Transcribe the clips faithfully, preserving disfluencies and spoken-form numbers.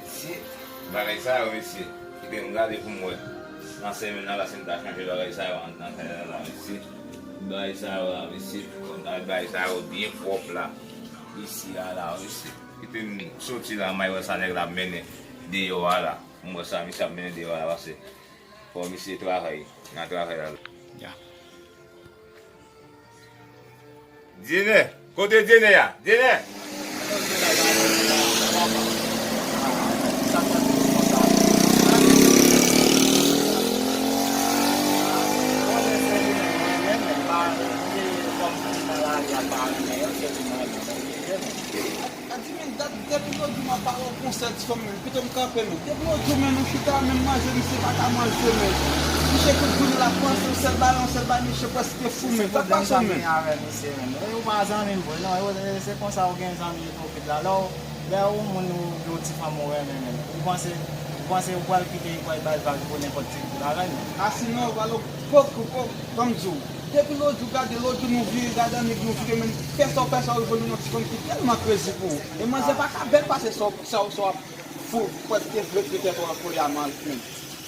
Mesye, bagay sa yo, mesye. Kite m gade pou m wè. Nan semèn nan la, si m ta chanje bagay sa yo anndan kay la, la, mesye. Bagay sa yo la, mesye. Konn bagay sa yo byen pwòp la. Isi a la, mesye. Kite m soti la, m al wè sa nèg la ap mennen deyò a la. M wè sa misye ap mennen deyò a la, pase fò misye travay. Nan travay la. Ya. Djenè! Kote Djenè a? Djenè! Depi lòt jou m ap pale w konsèy ti fanm, men pito m kanpe, men. Depi lòt jou, men, nou chita, men, manje, misye pa ka manje, men. Misye tout jounen l ap panse yon sèl bagay, yon sèl bagay, misye prèske fou, men. Fè fason, men. Avè misye, men. E ou pa zanmi m vre, non. E ou, e se konsa ou gen zanmi ipokrit la. Lè ou, lè ou moun ou, ou ti fanm ou renmen, men. Ou panse, ou panse ou pral kite, ou pral bay vag pou nenpòt ti bagay, men. A sinon, ou pral, pok, pok, ban m di w. Depi lòt jou, gade, lòt jou nou vire, gade, annik nou vire, men. Fè sa w fè sa, ou jwenn yon ti fanm ki tèlman krezi pou ou. E manzè pa ka bèl pase sa w, sa w, sa w ap fou, prèske vle trete tèt ou an kolè a, men.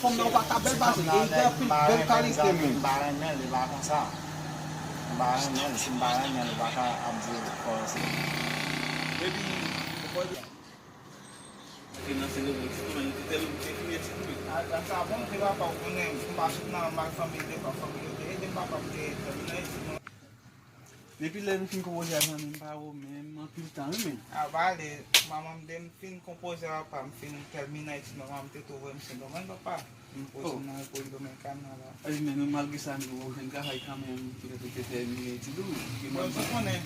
Fanm nan pa ka bèl pase, e li gen anpil bèl kalite, men. M pa renmen l, li pa konsa. M pa renmen l, si m pa renmen l, li pa ka ap di kòmanse. Epi, ou konn, te nan se revo ti koumen, nou te tèlman te fouye ti koumen. A, a sa bon, te papa, ou konnen, m pa sot nan mal fanmi, de pa fanmi yo te ede m, papa m te fè m nan etid mwen. Depi lè nou fin konpoze a zanmi m pa ou menm, anpil tan, wi, men. A, pa ale, manman m, de m fin konpoze a, papa m fin tèmine etid, manman m te tou voye m Sendomeng, papa. M poze m nan Repiblik Dominikàn nan la. Wi, men nou, malgre sa, nou jwenn travay kanmenm, poutèt ou te tèmine etid ou. Bon, ou konnen,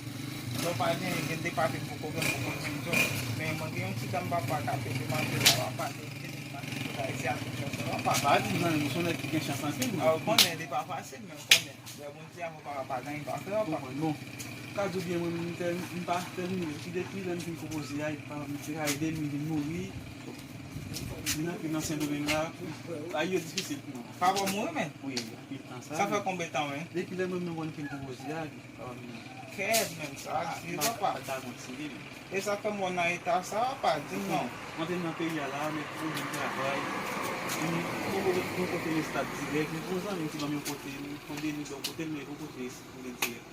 lè w pa gen, gen de pati m poko gen, poko gen djòb. Men mwen gen yon ti granm papa k ap ede m anpil la, papa, de ede m anpil, papa, ede ak tout sa, papa. Pa di m zanmi m, ou se yon nèg ki gen chans anpil, men. A, ou konnen, li pa fasil, men ou konnen. Lè Bondye a, papa, pa gen, pa fè, papa. Ou konprann, bon. Ka di w byen, mwen menm, m tèl, m pa tèl moun ki depi lè m fin konpoze a, epi papa m te ka ede m, m vin mouri. Vin antre nan Sendomeng la, bagay yo difisil pou mwen. Papa w mouri, men? Wi, anpil tan sa. Sa fè konbyen tan, men? Depi lè mwen menm mwen fin konpoze a, epi papa m mouri. Kèt, men, sa difisil, papa. Pa ta manti, wi, men. E sa fè m wè w nan eta sa, papa, di m non. Mwen te nan peyi a la, men pou vin travay. Mwen poko gen yon kote m estab dirèk, men pou zanmi m ki ban m yon kote, m konn de ni bò kote l, men yon kote m vin dirèk.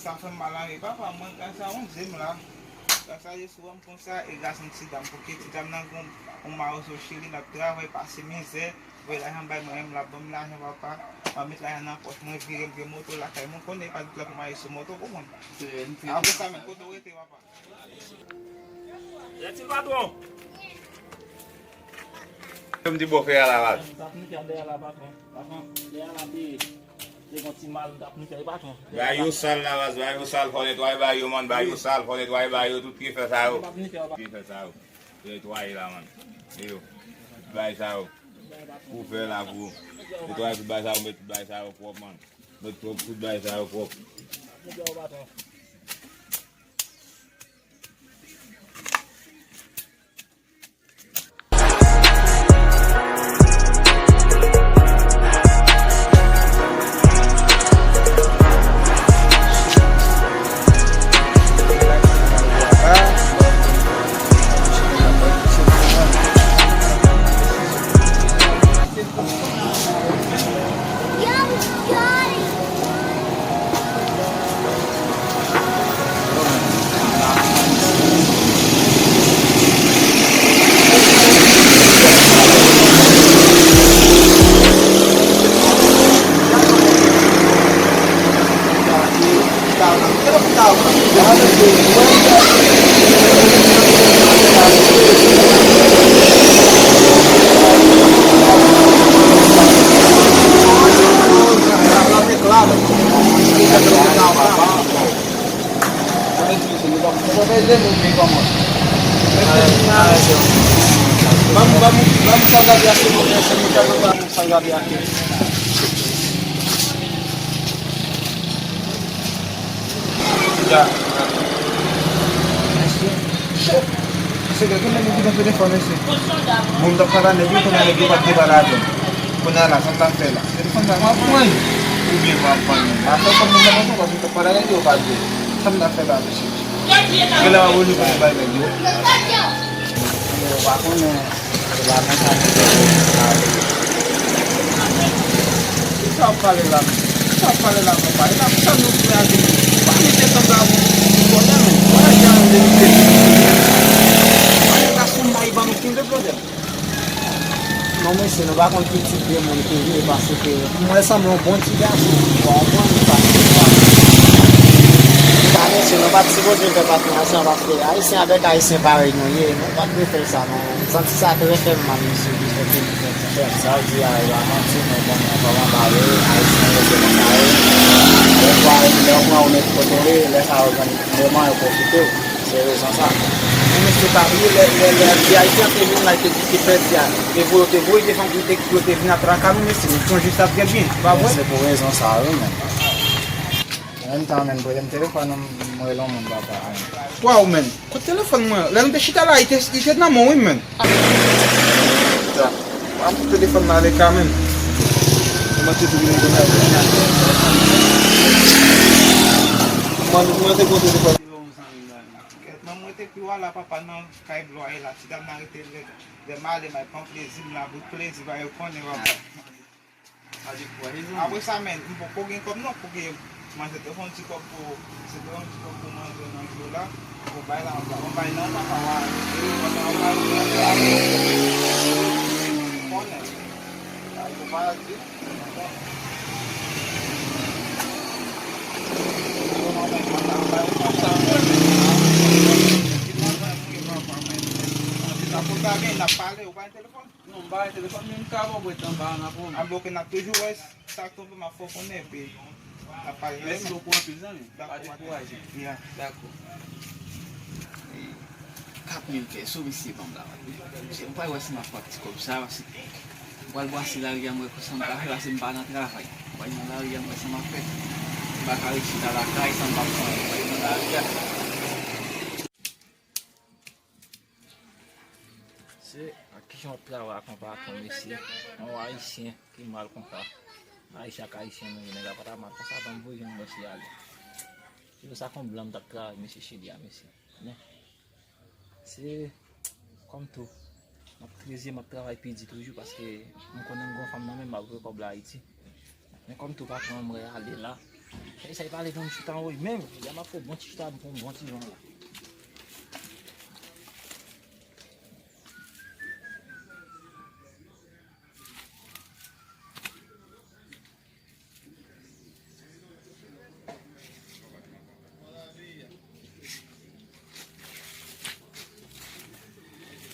Sa fè m mal anpil, papa, mwen, gras a Bondye m la. Gras a Jezi, wè m konsa, e gras a yon ti dam, pou ki ti dam nan gen yon mawozo cheri, l ap travay, pase mizè, voye lajan bay mwen, menm l ap ban m lajan, papa. M ap met lajan nan pòch mwen, vire, m gen moto lakay mwen, konnen pa di la pou m ale sou moto, konprann? Apre sa, men, kote w rete, papa? Gentil patwon. M di bò fè a la, baz. M t ap nike dèyè la, patwon. Patwon, dèyè la te, te gon ti mal, m t ap nike, patwon. Bay yo sal la, baz, bay yo sal, fò netwaye bay yo, man, bay yo sal, fò netwaye bay yo, tout pye fè sa yo. M t ap nike, patwon. Pye fè sa yo. Netwaye la, man. E yo. Bay sa yo. Pou fè la pou. Netwaye tout bay sa yo, met tout bay sa yo pwòp, man. Met pwòp, tout bay sa yo pwòp. Ban m, ban m, ban m sa gade a, silvouplè, se nou fè nou sa gade a. Ya. Cho. Se gen moun ki gen telefòn, mesye. Moun t ap pale a nèg yo, kounye a nèg yo pa t gen pale avè m. Kounye a la, sa m t ap fè la? Telefòn sa, m ap pran li. Oubyen m ap vann li. M ap fè kòm moun nan konsa, paske m t ap pale a nèg yo, yo pa t gen. Sa m t ap fè la, mesye? Gen lè w ap rele pou bay nèg yo. Yo pa konnen. Sa w ap pale la? Sa w ap pale la, papa? E la, sa nou fè a di nou? Pa mete tann la pou pwoblèm. Wè, jan de mete. Pa gen gason bay ban nou pil de pwoblèm. Non, mesye, nou pa konn ki tip de moun ki ye, paske m wè sanble yon bon ti gason. Ou konprann? Paske, pa, mesye, nou pa t sipoze fè patnè ansanm, paske Ayisyen avèk Ayisyen parèy nou ye, nou pa t dwe fè sa, non. Santi sa trè fè m mal, mesye, ki fè ke nou fè sa. Frè m, sa w di a, e pa manti, men konnen kòman bagay yo ye, Ayisyen yo se konsa yo ye. Lè w pran, lè w pran yon nèg kote w ye, lè sa yo jwenn moman yo pwofite w. Se rezon sa. Men mesye, pa bliye, lè, lè, lè V I P an te vin la, te di te pèdi a. E pou yo te voye defann, yo te, yo te vin ap traka nou, mesye, nou sonje sa trè byen, pa vre? Se pou rezon sa, wi, men. An menm tan, menm, prete m telefòn ou, m rele yon moun, papa. Waw, menm. Kot telefòn mwen? Lè nou te chita la, li te, li te nan men w, wi, menm. Sa. Mwen, telefòn nan ale ka, menm. Mwen te tou vin konn ale. Mwen, mwen te konn telefòn. Kèt, mwen, mwen te pi wè la, papa, nan kay blo a ye la. Ti dam nan rete lè, lè m ale, m al pran plezi m la, bout plezi, ba yo konnen, papa. Pa dekouraje, zanmi. Apre sa, men, m poko gen kòb non pou gen manje. Te fè yon ti kòb pou, se te yon ti kòb pou manje nan jou la. Pou bay la, yon bay nan, papa, wa. Ou konnen. Ou pa di. Sa pou ta gen, n ap pale, ou pa gen telefòn? Non, m pa gen telefòn, men m ka ba w bwèt anba a, n ap wè. Ap bloke, n ap toujou wè sa k tonbe, m ap fè w konnen, epi n ap pale. Mèsi bokou anpil, zanmi. Pa dekouraje. Ya. Dakò. Kat mil pèso misye ban m la. Misye, m pa wè si m ap pran ti kòb sa, paske m pral brase lari a, m wè sa m ka fè, paske m pa nan travay. M pral nan lari a, m wè sa m ap fè. M pa ka ret chita lakay san m pa pran yon nan lari a. Se ak kijan w ap travay ak yon patwon, mesye? Yon Ayisyen ki mal konsa. Ayisyen ak Ayisyen, nou ye, nèg la pa ta mal konsa, ban m voye yon mesye ale. Se pou sa kon blan m t ap travay, mesye Chili a, mesye. Men, se kòm tou, m ap trezye, m ap travay pi di toujou, paske m konnen m gon fanm nan men m, m ap voye kòb la Ayiti. Men kòm tou patwon an m wè ale la, e sa e pale nan m chita anwo menm, jodi a m ap fè bon ti chita pou m bon ti jan la.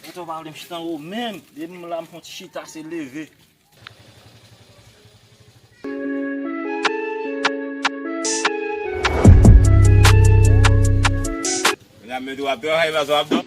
Patwon pa vle m chita anwo menm, depi m la m fè yon ti chita se leve. Medam, men tou ap travay, pa sa w ap di.